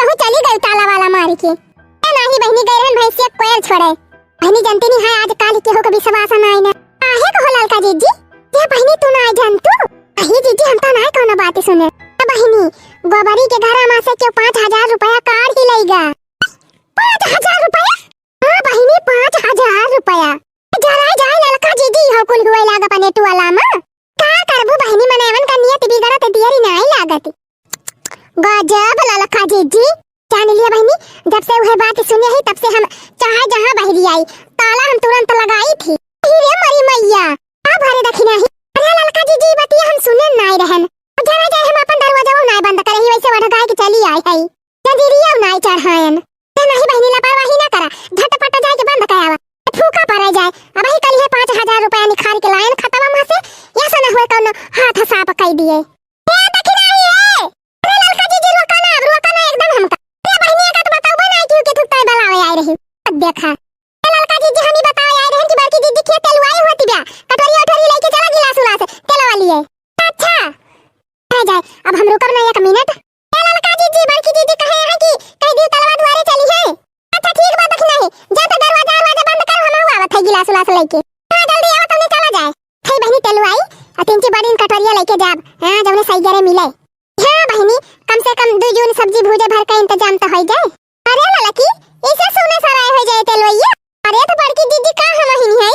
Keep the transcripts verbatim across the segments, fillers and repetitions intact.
कहूँ चली गई ताला वाला मारी के। ए नाही बहिनी, गई रहन भैंसिया कोयल छोड़े। बहिनी जनती नहीं है, आज काल केहू के विश्वास नाई ना। काहे कहो ललका जीजी? ये बहिनी तू नाई जानतू? अही जीजी हम तो नाई कौनो बात सुने। ए बहिनी, गोबरी के घरा मा से केहू पाँच हजार रुपया काढ़ ही लइगा। पाँच हजार रुपया? हाँ बहिनी, पाँच हजार रुपया। जरा जाए ललका जीजी, हो कुल हुए लाग अपने टुअला मा। का करबू बहिनी, मनैवन का नियत बिगड़त देरी नाई लागत। गजब ललका जीजी, जान लिया बहिनी, जब से उहे बात सुने ही तब से हम चाहे जहाँ बहरी आई, ताला हम तुरंत लगाई थी। अरे रे मरी मैया, का भरे दखिना ही? अरे ललका जीजी, बतिया हम सुने नाई रहन। जरा जाए हम अपन दरवाजा नाई बंद करे ही, वैसे वढ़ गाय के चली आई है। जंजीरिया नाई चढ़ायन। ते नहीं बहिनी, लापरवाही ना करा, झटपट जाए के बंद करावा। फूका पड़े जाए। अबही कल ये पाँच हजार रुपया निखार के लायन खतवा मा से, या से ना हुए कौनो हाथ साफ कई दिए। ए, दखिना ही है। अरे ललका जीजी, रोका ना, अब रोका ना एकदम हमका। अरे बहिनी, एका तो बताउबे ना कि के थुकता बलावे आए रही। अब देखा। ए ललका जीजी, हम ही बतावे आए रहन कि बड़की जीजी खेत तेलवाई होती बा। कटोरी उठोरी लेके चला गिलास उलास तेलवा लिए। अच्छा। रह जाए, अब हम रुकब ना एक मिनट। ए ललका जीजी, बड़की जीजी कहे हैं कि कह दी तलवा दुआरे चली है। अच्छा ठीक बा, दखिना ही। जा तो दरवाजा, दरवाजा बंद कर, हम आवत है गिलास उलास लेके। हाँ, जल्दी आवत, हमने चला जाए। थे बहिनी तेलवाई, आ तीन ची बड़ी कटोरिया लेके जाब। हाँ, जौने सही गरे मिले। हाँ बहिनी, कम से कम दू जून सब्जी भूजे भर का इंतजाम तो हो जाए। अरे ललकी, इसे सुने सराय हो जाए तेलवैया। अरे तो बड़की जीजी का हम ही नहीं है।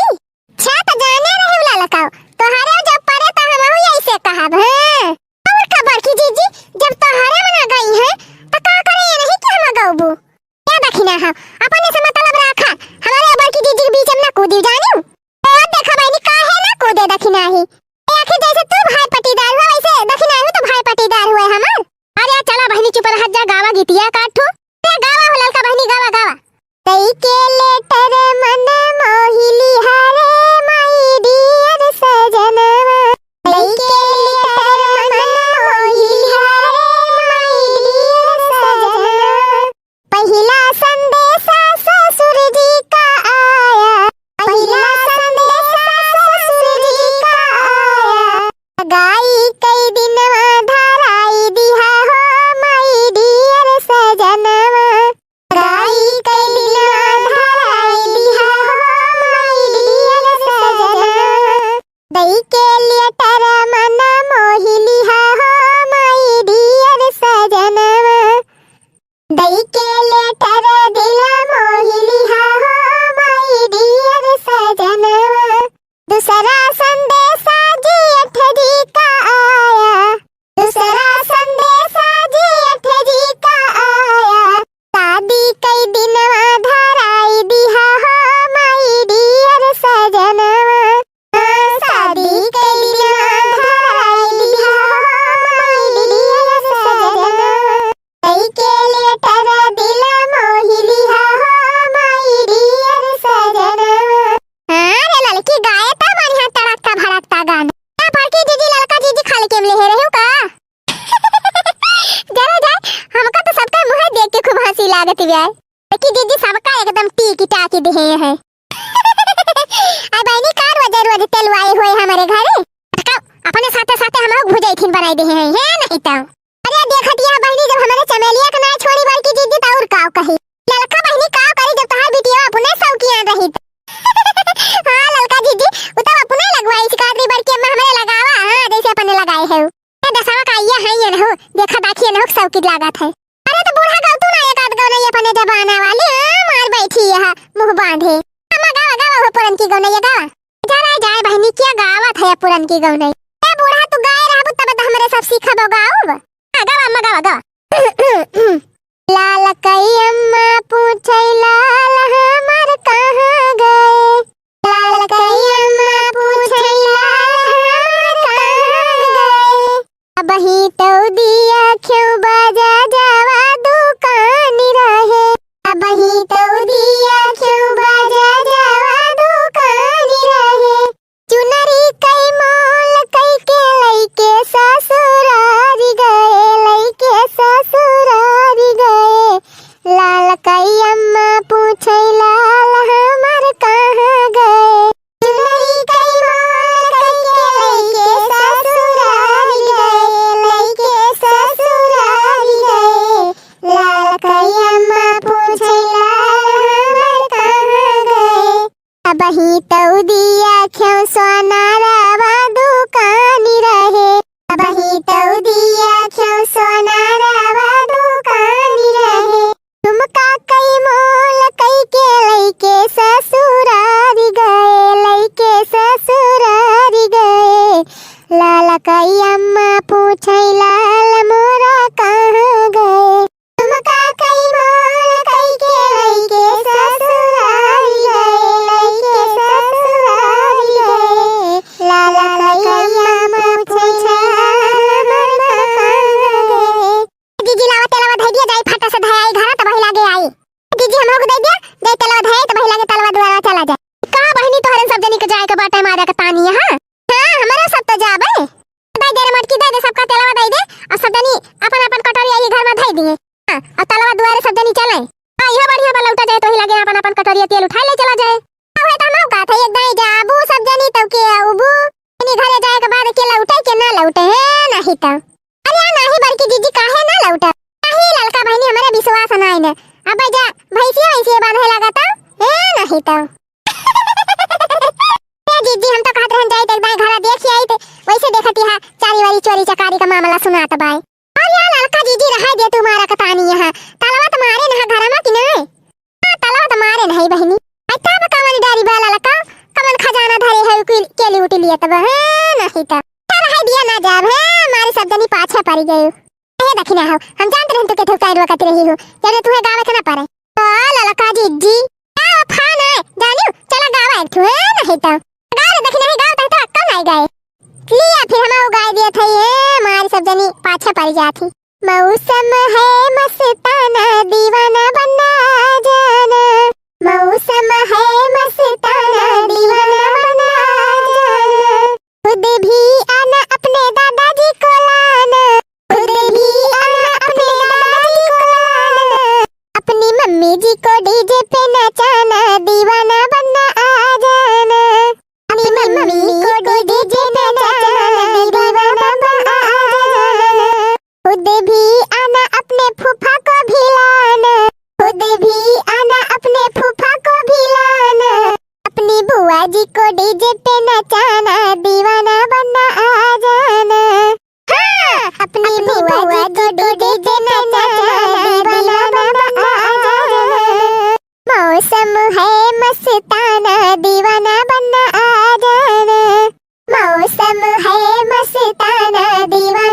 अच्छा तो जाने रहे ललकाओ, तोहरे जब परे तो हम ही ऐसे कहब। हाँ। और का बड़की जीजी, जब तोहरे मना गई है, तो का करे ये नहीं कि हम गौबू? क्या दखिना है? अपने से मतलब रखा, हमारे बड़की जीजी के बीच में ना कूदी जानियो। ओ देखा बहिनी, काहे ना कूदे दखिना ही? ए आखिर जैसे तू भाई पटीदार हुआ, वैसे दखिना ही तो भाई पटीदार हुए हमार। अरे चला बहिनी, चुप रह जा, गावा गीतिया काठू। ए गावा हो ललका बहिनी, गावा, गावा। तई के लेटर मन मोहिली हरे my dear सजनवा। तई के लेटर मन मोहिली हरे my dear सजनवा। पहिला संदेशा ससुर जी का आया, पहिला संदेशा ससुर जी का आया। गाई कई दिनवा धराई दिहा हो my dear सजनवा। गाई कई दिनवा धराई दिहा हो my dear सजनवा। दई के लेटर मन मोहिलिहा हो my dear सजनवा। दई के लेटर दिल मोहिलिहा हो my dear सजनवा। दूसरा संदेशा जेठ जी का आया, दूसरा संदेशा जेठ जी का आया। शादी कई दिनवा धराई दिहा हो my dear सजनवा। शादी कई दिनवा धराई दिहा हो my dear सजनवा। दई के लेटर दिल मोहिलिहा हो my dear सजनवा। हाँ रे ललकी, गाए तो बढ़िया तड़कता भड़कता गाना। का बड़की जीजी ललका जीजी खाली के लेहे रहे हो का? जरा जाए, हमका तो सबका मुँह देख के खूब हँसी लागत बा। बड़की जीजी सबका एकदम टीकी टाकी देहे हैं। अब बहिनी का रोजे रोज तेलवाए हुए हमारे घरे। अपने साथे साथे हम भुजैथिन बनाई देहे हैं, है नहीं तो। अरे देखत यह बहिनी, जब हमारे चमेलिया के ना छोड़ी बड़की जीजी तो और काव कही। ललका बहिनी काव करी जब तोहार बिटिया अपने शौकिया रही तो। हाँ ललका जीजी, वो तो अपने लगवाई सिकात रही बड़की अम्मा, हमारे लगावा, हाँ जैसे अपने लगाए है। ए दसवा का आइया है ये नहु, देखा दाखिए नहु सब कित लागत है। अरे तो बूढ़ा गौतू ना एक आध गौनई अपने जबाना वाली, हाँ, मार बैठी है, मुँह बांधे। अम्मा गावा, गावा हो पुरन की गौनई गावा। जा रहा जाए बहिनी, क्या गावत है पुरन की गौनई। ए बूढ़ा तू गाए रहबू तब तो हमरे सब सीखब गाउब। हाँ, गावा अम्मा, गावा, गावा। लाल कई अम्मा पूछे लाल हमार कहाँ गए। लाल कई अम्मा पूछे लाल हमार कहाँ गए। अबही तो दिया क्यों बाजा जावा दुकान रहे। अबही तो दिया क्यों बाजा जावा दुकान रहे। चुनरी कई मोल कई के लइके ससुरारी गए, लइके ससुरारी है आई घरा त वही लागे आई। जीजी हमरो के दे दिया, जाई तलवा धरे त वही लागे तलवा दुआरा चला जाए। का बहिनी तोहरन सब जनी के जाए के बाटे मारे के तानी है? हाँ, हमरो सब त जाबे। दे दे रे मटकी, दे दे, सबका तेलवा दे दे, और सब जनी अपन अपन कटोरी आई घर में धई दिए। हाँ, और तलवा दुआरे सब जनी चले। हाँ, यह बढ़िया बा, लौटा जाए तो ही लगे अपन अपन कटोरिया तेल उठाए ले चला जाए। अब है तो हम का था, एक दाई जाबू सब जनी तब के आबू। इनी घरे जाए के बाद के लौटे के ना लौटे है, नहीं तो। अरे यार, नाही बड़की जीजी, काहे ना लौटा? नाही ललका बहिनी, हमरे विश्वास नाही ने। अब जा, भैंसिया वैसिया बांधे लगा तो, ए, नहीं तो। ए जीजी, हम तो कहत रहन जाई त एक दाई घरा देखी आई त वैसे देखती हा, चारी वारी चोरी चकारी का मामला सुनात बाय। और यार ललका जीजी, रहा दे तुम्हारा कतानी यहाँ, तलवा त मारे नहा घरा में कि नहीं? हाँ, तलवा त मारे नहीं बहिनी। आई तब कवन डरी बा ललका, कवन खजाना धरे है कि केली उठी लिए तब, हाँ, नहीं तो। चल, रहा दिया ना जाब, हाँ, मारे सब जनी पाछे पड़ी गई। ए दखिना हो, हम जानत रहन तू के धुकाई रोकत रही हो, जब तुम्हें गावे के ना पड़े। ओ ललका जीजी, का फान है, जानियो, चला गावा एक ठो, है नहीं तो। गाओ रे दखिना, है गाओ, तहता कौन आई गाए? लिया फिर हम गाए दिया था, ये मारी सब जनी पाछे पड़ जाती। मौसम है मस्ताना, दीवाना बनना आ जाना। मौसम है मस्ताना, दीवाना बनना आ जाना। खुद भी आना, अपने दादाजी को लाना। खुद भी आना, अपने दादाजी को लाना। अपनी मम्मी जी को डीजे पे नचाना, दीवाना बनना आ जाना। अपनी मम्मी को डीजे पे नचाना, दीवाना बनना आ जाना। खुद भी आना, अपने फूफा को भी लाना। खुद भी आना, अपने फूफा को भी लाना। अपनी बुआ जी को डीजे पे नचाना, दीवाना बनना आ जाना। हाँ, अपनी बुआ जी को डीजे पे नचाना, दीवाना बनना आ जाना। मौसम है मस्ताना, दीवाना बनना आ जाना। मौसम है मस्ताना, दीवाना